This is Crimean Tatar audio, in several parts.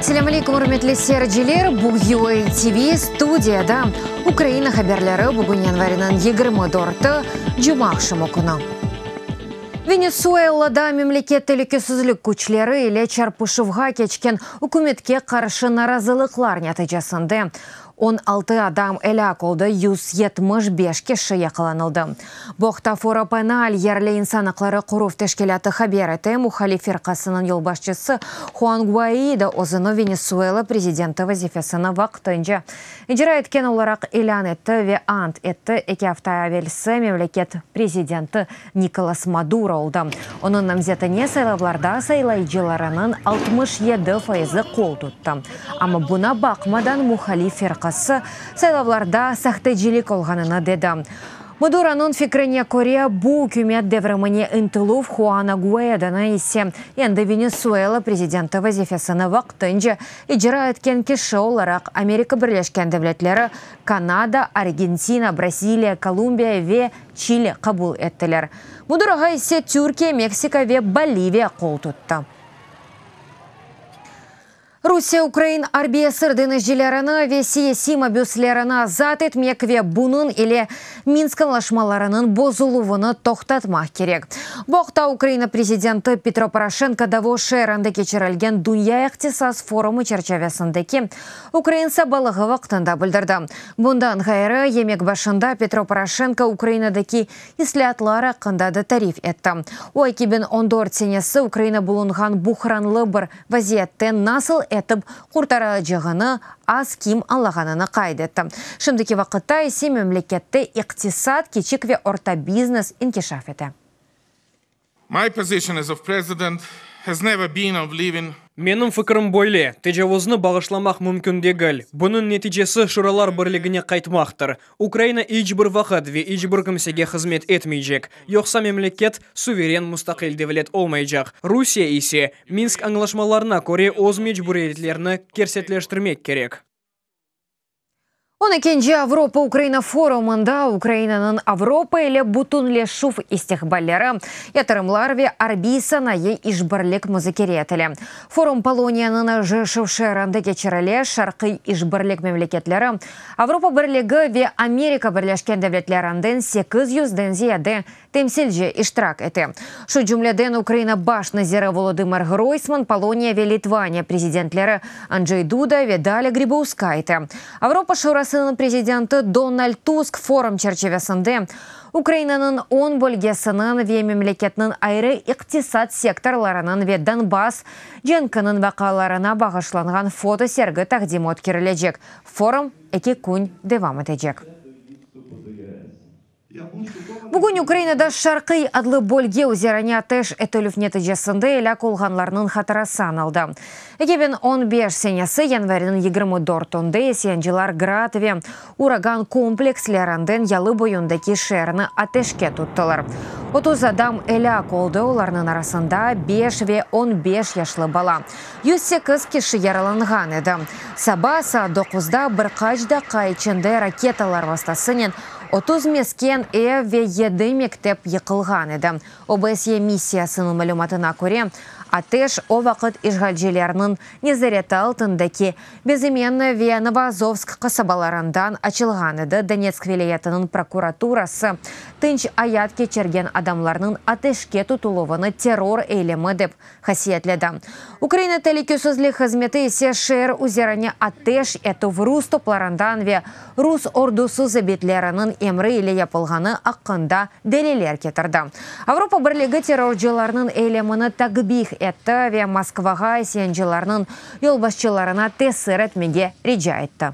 Esselâm aleykum, ürmetli seyirciler! Bu UA TV studiyada Ukraina haberleri bugün yanvariniñ 24-i, cumaaqşamı künü. Venesuelada memleket telükesizlik küçleri ile çarpışuvğa keçken ükümetke qarşı narazılıqlar neticesinde 16 adam elâk oldı, 175 kişi yaqalanıldı. Bu aqta Foro Penal yerli insan aqları qoruv teşkilâtı haber ete. Muhalif firqasınıñ yolbaşçısı Huan Guaido özüni Venesuela prezidenti vazifesini vaqtınca icra etken olaraq ilân etti ve ant etti. Eki afta evelsi memleket prezidenti Nikolas Maduro oldı. Onıñ namzetine saylavlarda saylayıcılarınıñ 67 fayızı qol tuttı. Amma buña baqmadan muhalif firqası saylavlarda sahtecilik olğanını dedi. Maduronıñ fikrine köre, bu ükümet devrimine ıntıluv, Huana Guaidonı ise endi Venesuela prezidenti vazifesini vaqtınca icra etken kişi olaraq Amerika Birleşken Devletleri, Kanada, Argentina, Braziliya, Kolumbiya ve Çili qabul ettiler. Maduroğa ise Türkiye, Meksika ve Boliviya qol tuttı. Rusiye ukrain arbiy esir deñizcilerini ve siyasiy mabüslerini azat etmek ve bunıñ ile Minsk añlaşmalarınıñ bozuluvını toqtatmaq kerek. Bu aqta Ukraina prezidenti Petro Poroşenko Davos şeerinde keçirilgen Dünya iqtisas forumı çerçivesindeki ukrain sabalığı vaqtında bildirdi. Bundan ğayrı, yemek başında Petro Poroşenko Ukrainadaki islâatlar aqqında da tarif etti. O, 2014 senesi Ukraina bulunğan buhranlı bir vaziyetten nasıl etip qurtarılacağını az kim añlağanını qayd etti. Şimdiki vaqıtta ise memlekette iqtisat, kiçik ve orta biznes inkişaf ete. My position as of president has never been of leaving Menim fikrim böyle, tecavuznı bağışlamaq mümkün degil. Bunıñ neticesi Şuralar Birligine qaytmaqtır. Ukraina iç bir vaqıt ve iç bir kimsege hızmet etmeycek, yoqsa memleket suveren mustaqil devlet olmaycaq. Rusiye ise Minsk añlaşmalarına köre öz mecburiyetlerini kerçekleştirmek kerek. 12-nci Avropa-Ukraina forumında Ukrainanıñ Avropa ile bütünleşüv istiqballeri, yatırımlar ve arbiy-sanayı işbirlik muzakere etile. Forum Poloniyanıñ Jşov şeerinde keçirile, Şarqiy işbirlik memleketleri, Avropa Birligi ve Amerika Birleşken Devletlerinden 800-den ziyade temsilci iştirak ete. Şu cümleden Ukraina baş naziri Volodımır Ğroysman, Poloniya ve Litvaniya prezidentleri Ancey Duda ve Dalâ Gribauskayte, Avropa Şurasınıñ prezidenti Donald Tusk forum çerçivesinde Ukrainanıñ 10 bölgesiniñ ve memleketniñ ayrı iqtisat sektorlarınıñ ve Donbass cenkiniñ vaqialarına bağışlanğan fotosergi taqdimi ötkerilecek. Forum eki kün devam etecek. Bugün Ukrainada Şarqiy adlı bölge üzerine ateş etilüv neticesinde elâk olğanlarnıñ hatırası añıldı. 2015 senesi yanvariniñ 24-ünde isyancılar Grad ve Uragan komplekslerinden yalı boyundaki şeerni ateşke tuttılar. 30 adam elâk oldı, olarnıñ arasında 5 ve 15 yaşlı bala. 108 kişi yaralanğan edi. Saba saat 9-da bir qaç daqqa içinde raketalar vastasınen 30 mesken ev ve 7 mektep yıqılğan edi. OBSYE missiyasınıñ malümatına köre, ateş o vaqıt işğalcilerniñ nezareti altındaki Bezımennıy ve Novoazovsk qasabalarından açılğan edi. Donetsk vilâyetiniñ prokuraturası tınç ayat keçirgen adamlarnıñ ateşke tutuluvını terror eylemi dep hasiyetledi. Ukraina telükesizlik hızmeti ise şeer üzerine ateş etüv rus toplarından ve rus ordusı zabitleriniñ emri ile yapılğanı aqqında deliller ketirdi. Avropa Birligi terrorcılarnıñ eylemini takbih etti ve Moskvağa isyancılarnıñ yolbaşçılarına tesir etmege rica etti.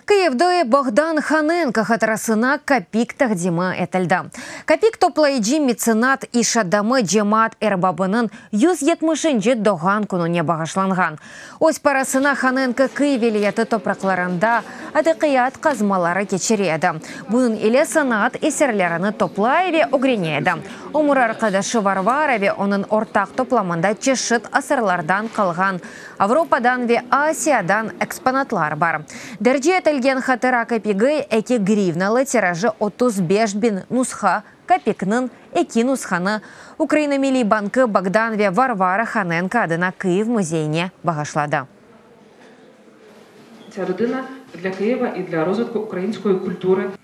Kıyivde Bogdan Hanenko hatırasına kapik taqdimi etildi. Kapik toplayıcı metsenat, iş adamı, cemaat erbabınıñ 170-nci doğğan kününe bağışlanğan. Öz parasına Hanenko Kıyiv vilâyeti topraqlarında atiqiyat qazmaları keçire edi. Bunıñ ile sanaat eserlerini toplay ve ögrene edi. Ömür arqadaşı Varvara ve onıñ ortaq toplamında çeşit asırlardan qalğan Avropadan ve Asiyadan eksponatlar bar. Derc etilgen hatıra kapigi eki grivnalı, tirajı 35 biñ nusha. Kapikniñ eki nushanı Ukraina Milliy bankı Bogdan ve Varvara Hanenko adına Kıyiv müzeyine bağışladı.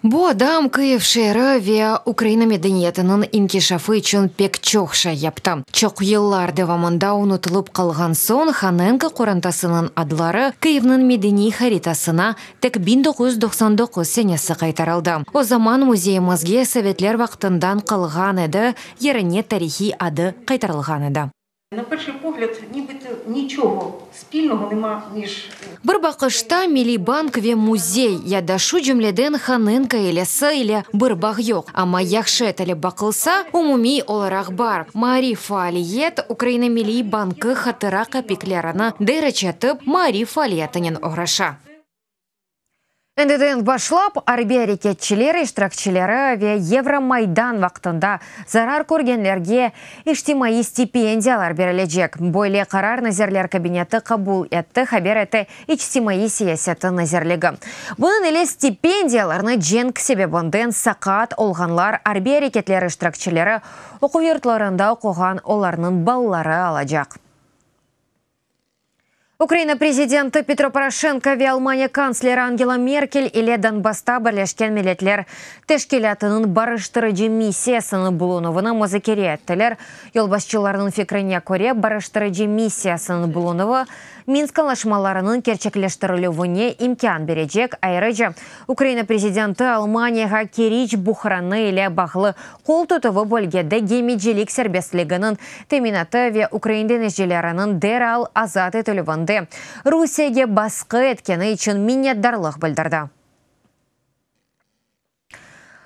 Bu adam Kıyiv şeeri ve Ukraina medeniyetiniñ inkişafı içün pek çoq şey yaptı. Çoq yıllar devamında unutılıp qalğan soñ Hanenko qorantasınıñ adları Kıyivniñ medeniy haritasına tek 1999 senesi qaytarıldı. O zaman müzeyimizge sovetler vaqtından qalğan edi, yerine tarihiy adı qaytarılğan edi. Bir baqışta Milliy bank ve müzey, ya da şu cümleden Hanenko ailesi ile bir bağ yoq, amma yahşı etilip baqılsa, umumiy olaraq bar. Maarif faaliyet, Ukraina Milliy bankı hatıra kapiklerini derc etip, maarif faaliyetinen oğraşa. Endiden başlap, arbiy areketçiler iştirakçileri ve Yevromaydan vaqtında zarar körgenlerge içtimaiy stipendiyalar berilecek. Böyle qarar Nazirler Kabineti qabul etti, haber ete İçtimaiy siyaseti nazirligi. Bunıñ ile stipendiyalarnı cenk sebebinden saqat olğanlar, arbiy areketler iştirakçileri, oquv yurtlarında oquğan olarnıñ balaları alacaq. Ukraina prezidenti Petro Poroşenko ve Almaniya kantsleri Angela Merkel ile Donbassta Birleşken Milletler Teşkilâtınıñ barıştırıcı missiyasınıñ bulunuvını muzakere ettiler. Yolbaşçılarnıñ fikrine köre, barıştırıcı missiyasınıñ bulunuvı Minsk añlaşmalarınıñ kerçekleştirilüvine imkân berecek, ayrıca, Ukraina prezidenti Almaniyağa Keriç buhranı ile bağlı qol tutuvı bölgede gemicilik serbestliginiñ teminatı ve ukrain deñizcileriniñ deral azat etilüvinde Rusiyege basqı etkeni içün minnetdarlıq bildirdi.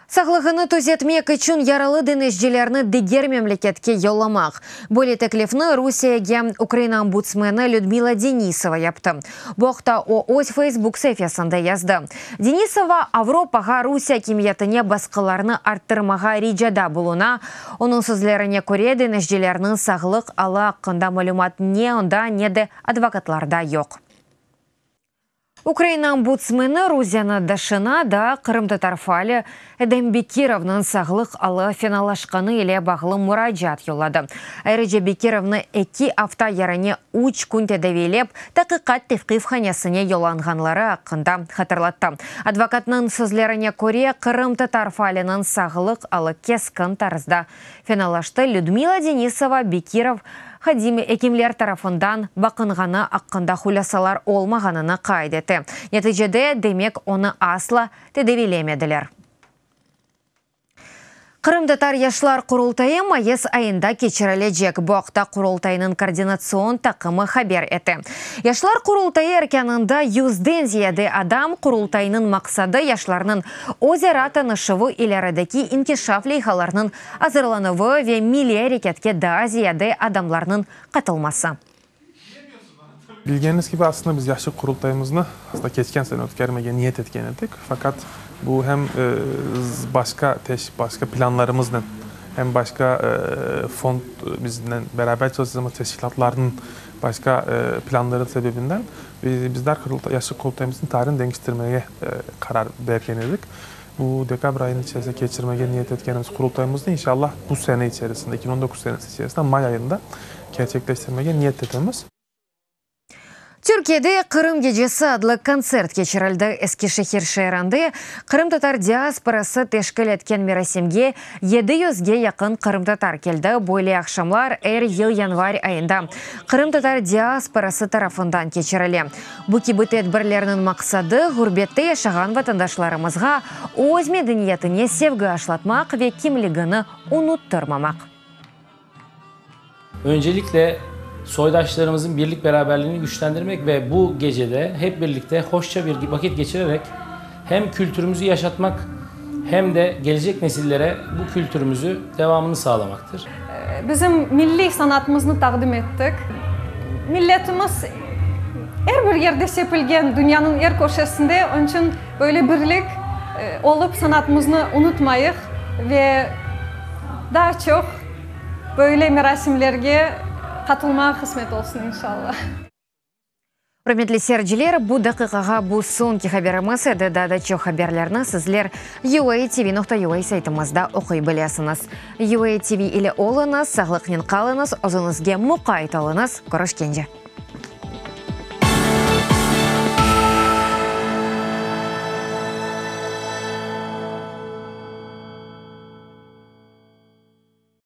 Sağlığını tüzetmek içün yaralı deñizcilerni diger memleketke yollamaq. Böyle teklifni Rusiyege Ukraina ombudsmeni Lüdmila Denisova yaptı. Bu aqta o, öz Facebook saifesinde yazdı. Denisova, Avropağa Rusiye akimiyetine basqılarnı arttırmağa ricada buluna. Onıñ sözlerine köre, deñizcilerniñ sağlıq alı aqqında malümat ne onda, ne de advokatlarda yoq. Ukraina ombudsmeni Ruzena Daşına da qırımtatar faali Edem Bekirovnıñ sağlıq alı fenalaşqanı ile bağlı muracaat yolladı. Ayrıca Bekirovnı eki afta yerine üç kün tedaviylep, taqiqat tevqifhanesine yollanğanları aqqında hatırlattı. Advokatnıñ sözlerine köre, qırımtatar faaliniñ sağlıq alı keskin tarzda fenalaştı, Lüdmila Denisova Bekirov hadimi ekimler tarafından baqınğanı aqqında hulâsalar olmağanını qayd ete. Neticede, demek, onı asla tedaviylemediler. Qırımtatar yaşlar qurultayı mayıs ayında keçirilecek. Bu aqta Qurultaynıñ koordinatsion taqımı haber ete. Yaşlar qurultayı erkânında yüzden ziyade adam, Qurultaynıñ maqsadı, yaşlarnıñ özara tanışuvı, ilerideki inkişaf leyhalarnıñ azırlanuvı ve milliy areketke daa ziyade adamlarnıñ qatılması. Bilgeniñiz kibi, aslında biz Yaşlıq Qurultayımıznı aslında keçken sene ötkermege niyet etken edik. Faqat bu hem başqa başqa planlarımıznen, hem başqa fond biznen beraber çalışacağımız teşkilâtlarnıñ başqa planları sebebinden bizler Yaşlıq Qurultayımıznıñ tarihini deñiştirmege qarar bergen edik. Bu dekabr ayınıñ içerisinde keçirmege niyet etkenimiz Qurultayımıznı inşallah bu sene içerisinde, 2019 senesi içerisinde may ayında kerçekleştirmege niyet etemiz. Türkiyede Qırım gecesi adlı kontsert keçirildi. Eskişehir şeerinde qırımtatar diasporası teşkil etken merasimge yedi yüzge yaqın qırımtatar keldi. Böyle aqşamlar er yıl yanvar ayında qırımtatar diasporası tarafından keçirile. Bu kibi tedbirlerniñ maqsadı, ğurbette yaşağan vatandaşlarımızğa öz medeniyetine sevgi aşlatmaq ve kimligini unuttırmamaq. Öncelikle soydaşlarımızın birlik beraberliğini güçlendirmek ve bu gecede hep birlikte hoşça bir vakit geçirerek hem kültürümüzü yaşatmak hem de gelecek nesillere bu kültürümüzü devamını sağlamaktır. Bizim milliy sanatımıznı taqdim ettik. Milletimiz er bir yerde sepilgen, dünyanıñ er köşesinde, onıñ içün böyle birlik olıp sanatımıznı unutmayıq ve daa çoq böyle merasimlerge qatılmağa qısmet olsun, inşallah. Ürmetli seyirciler, bu daqiqağa bu soñki haberimiz edi. Daa da çoq haberlerni sizler UATV.UA saytımızda oquy bilesiñiz. UATV ile oluñız, sağlıqnen qalıñız, özüñizge muqayt oluñız. Körüşkence!